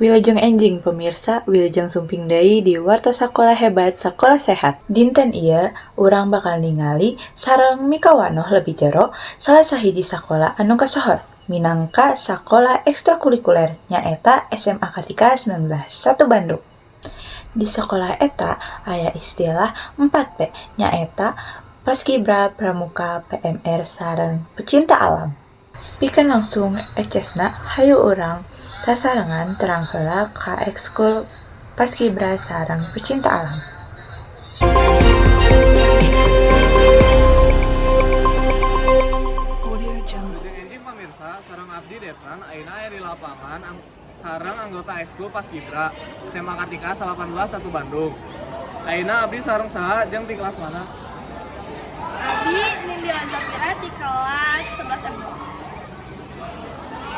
Wilujeng enjing pemirsa, wilujeng sumping deui di Warta Sakola Hebat Sakola Sehat. Dinten ieu urang bakal ningali sareng mikawanoh lebih jero salah sahiji sakola anu kasohor minangka sakola ekstrakurikuler, nyaeta SMA Kartika 19 1 Bandung. Di sekolah eta aya istilah 4P, nyaeta Paskibra, Pramuka, PMR, sareng Pecinta Alam. Pikeun langsung ecesna, hayu urang sasarengan terang heula ka ekskul Paskibra sareng Pecinta Alam. Wilujeng enjing pamirsa, sareng abdi Devran ayeuna aya di lapangan sareng anggota ekskul Paskibra SMA Kartika 18 1 Bandung. Ayeuna abdi sareng saha jeung ti kelas mana? Abi Nindya Zafira di kelas 11 F2.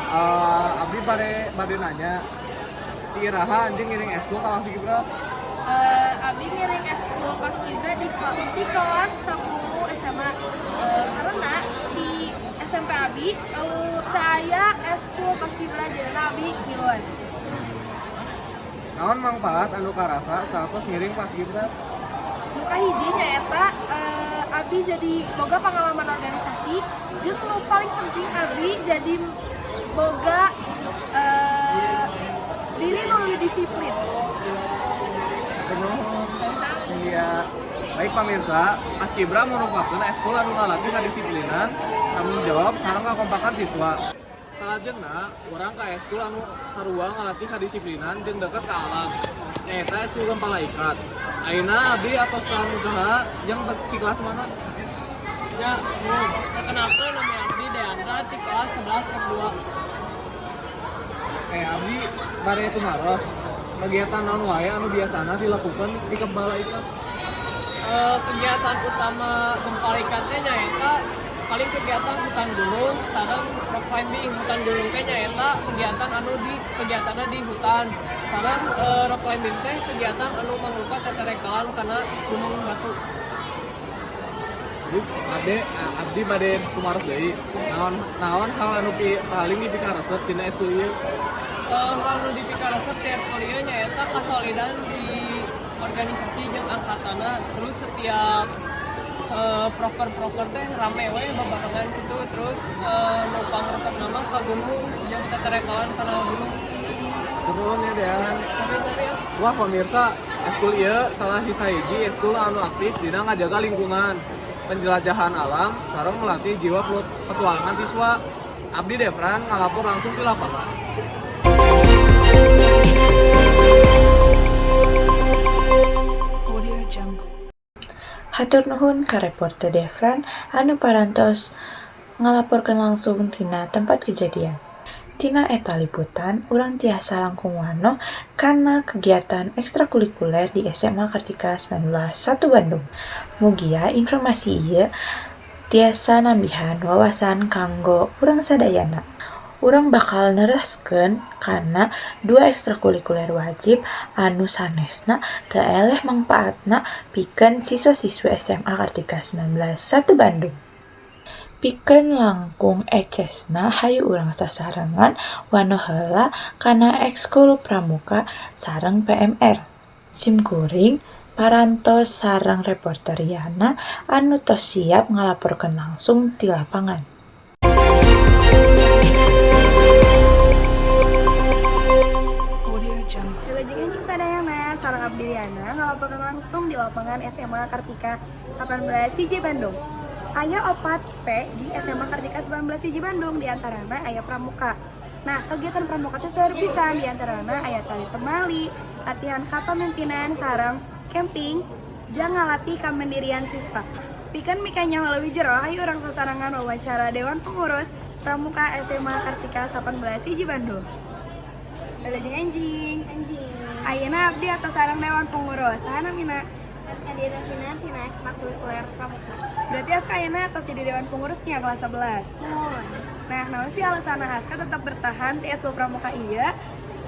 Abdi bade nanya, ti iraha anjeun ngiring ekskul ka Paskibra? Abi ngiring eskul Paskibra di kelas 10 SMA, karena di SMP Abi teu aya eskul Paskibra, jadina Abi ngiluan. Naon mangpaat anu karasa saatos ngiring Paskibra? Nu kahiji nyaeta Abi jadi boga pengalaman organisasi, jeung nu paling penting Abi jadi boga diri nu leuwih disiplin. Hatur nuhun. Sami-sami. Nindya. Baik pamirsa, Paskibra merupakan ekskul anu ngalatih kadisiplinan, tanggung jawab, sareng kakompakan siswa. Salajengna, urang ka ekskul anu sarua ngalatih kadisiplinan jeung deket ka alam, nyaeta ekskul Gempala Ikat. Ayeuna abdi atos sareng saha jeung ti kelas mana? Ya, nuhun. Perkenalkan, nama abdi Deandra di kelas 11 F2. Abdi bade tumaros. Kegiatan naon wae anu biasana dilakukan di Gempala Ikat? Kegiatan utama Gempala Ikatnya nyaeta paling kegiatan hutan gunung sareng rock climbing. Hutan gunung teh nyaeta kegiatan anu di kegiatannya di hutan. Sareng rock climbing teh kegiatan anu mangrupa teterekalan kana gunung batu. Jadi abdi bade tumaros deui. Naon naon hal anu paling dipikaresep tina ekskul ieu? Hal nu dipikaresep di ekskul ieu nyaeta kasolidan di organisasi jeung angkatanna, terus setiap proker-proker teh rame we babarengan gitu, terus nu pangresepna mah ka gunung jeung teterekalan kana gunung. Nuhun ya, Dean. Sami-sami ya. Wah pemirsa, eskul ieu salah sahiji eskul anu aktif dina ngajaga lingkungan, penjelajahan alam, sareng melatih jiwa petualangan siswa. Abdi Devran ngalapor langsung di lapangan. Audio Jungle. Hatur nuhun ka reporter Devran anu parantos ngalaporkeun langsung tina tempat kejadian. Tina eta liputan, urang tiasa langkung wanoh kana kegiatan ekstrakurikuler di SMA Kartika 19 1 Bandung. Mugia informasi ieu tiasa nambihan wawasan kanggo urang sadayana. Urang bakal neraskeun kana dua ekstrakurikuler wajib anu sanesna teu eleh mangpaatna pikeun siswa-siswi SMA Kartika 19 1 Bandung. Pikeun langkung ecesna, hayu urang sasarengan wanoh heula kana ekskul Pramuka sareng PMR. Simkuring parantos sareng reporter Yana anu tos siap ngalaporkeun langsung ti lapangan. Audio Jungle. Wilujeng enjing sadayana, sareng abdi Riana ngalaporkeun langsung di lapangan SMA Kartika 18 Hiji Bandung. Aya 4 P di SMA Kartika 19 Hiji Bandung, diantarana aya Pramuka. Nah, kegiatan Pramuka teh seueur pisan, diantarana aya tali temali, latihan kepemimpinan sareng camping jang ngalatih kamandirian siswa. Pikeun mikanyaho leuwih jero, hayu urang sasarengan wawancara Dewan Pengurus Pramuka SMA Kartika 18 Hiji Bandung. Wilujeng enjing. Anjing. Ayeuna abdi atos sareng Dewan Pengurus. Saha namina? Aska Diana Tina tina ekstrakurikuler Pramuka. Berarti Aska ayeuna atos jadi Dewan Pengurusnya kelas 11. Muhun. Nah, naon sih alasan Aska tetap bertahan di eskul Pramuka ieu?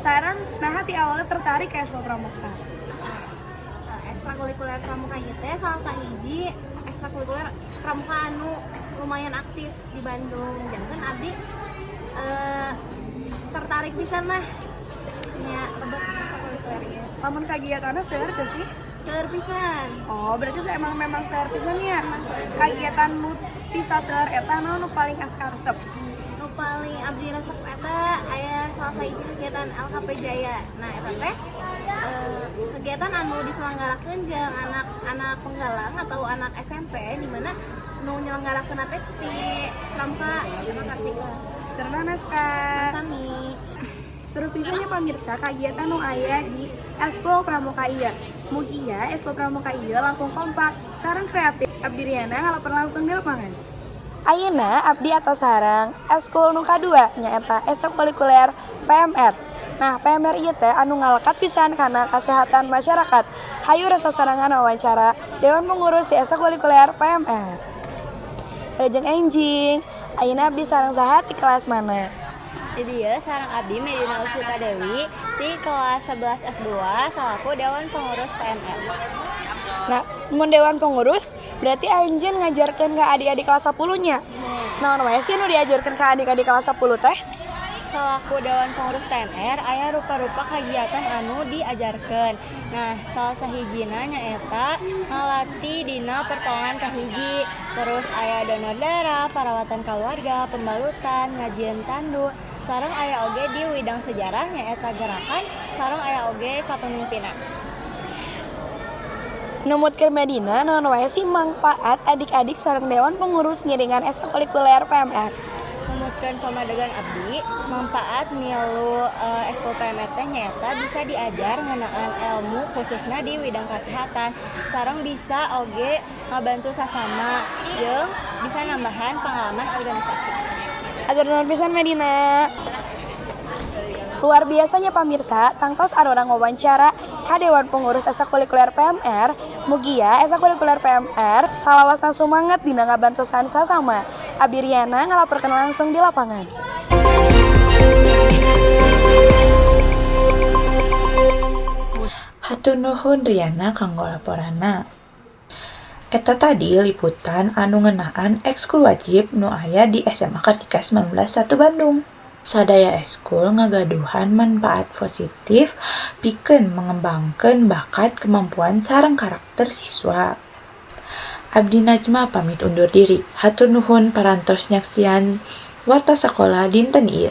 Sareng naha ti awalnya tertarik ke eskul Pramuka? Ekstrakurikuler Pramuka ieu teh salah sahiji ekstrakurikuler Pramuka anu lumayan aktif di Bandung. Janten abdi tertarik pisan lah. Nya, lebet ekstrakurikuler ieu. Lamun kagiatanna seueur teu sih? Seueur pisan. Oh, berarti saya emang memang seueur pisan ya. Kagiatan nu ti saseueur eta naon nu paling aska resep? Nu paling abdi resep eta aya salah sahiji kegiatan LKP Jaya. Nah, eta teh kegiatan anu diselenggarakeun jeung anak-anak penggalang atau anak SMP, di mana nu nyelenggarakeun teh ti Pramuka SMA Kartika. Terus Naska. Sami. Seru pisan ya pemirsa kegiatan nu aya di Eskul Pramuka ieu. Mugia Eskul Pramuka ieu langkung kompak sareng kreatif. Abdi Riana ngalapor langsung di lapangan. Ayeuna abdi atos sareng eskul nu kadua, nyaeta ekstrakurikuler PMR. Nah, PMR ieu teh anu ngalekat pisan kana kesehatan masyarakat. Hayu sasarengan wawancara Dewan Pengurus di ekstrakurikuler PMR. Wilujeng enjing, ayeuna abdi sareng saha, ti kelas mana? Di dieu sareng abdi Medina Usita Dewi di kelas 11 F2 salaku Dewan Pengurus PMR. Nah, mun dewan pengurus berarti anjeun ngajarkeun ke adik-adik kelas 10 nya. Naon wae sih nu diajarkeun ke adik-adik kelas 10 teh? Selaku Dewan Pengurus PMR aya rupa-rupa kegiatan anu diajarkeun. Nah, salah sahijina nyaeta ngalatih dina pertolongan kahiji, terus aya donor darah, perawatan keluarga, pembalutan, ngajieun tandu, sareng aya oge di widang sejarah nyaeta gerakan, sareng aya oge kepemimpinan. Numutkeun Medina, naon wae sih mangpaat adik-adik sareng dewan pengurus ngiringan ekstrakurikuler PMR? Numutkeun pamadegan abdi, manfaat milu eskul PMR teh nyaeta bisa diajar ngeunaan ilmu khususna di widang kesehatan, sareng bisa oge ngabantu sasama jeung bisa nambahan pengalaman organisasi. Hatur nuhun pisan, Medina. Luar biasanya pemirsa, tangtos arurang wawancara ka Dewan Pengurus Ekstrakurikuler PMR. Mugia ekstrakurikuler PMR salawasna sumanget dina ngabantosan sasama. Abdi Riana ngalaporkeun langsung di lapangan. Hatur nuhun, Riana, kanggo laporanna. Eta tadi liputan anu ngeunaan ekskul wajib nu aya di SMA Kartika 19 1 Bandung. Sadaya eskul ngagaduhan manfaat positif pikeun mengembangkeun bakat, kemampuan, sareng karakter siswa. Abdi Najma pamit undur diri. Hatur nuhun parantos nyaksian Warta Sakola dinten ieu.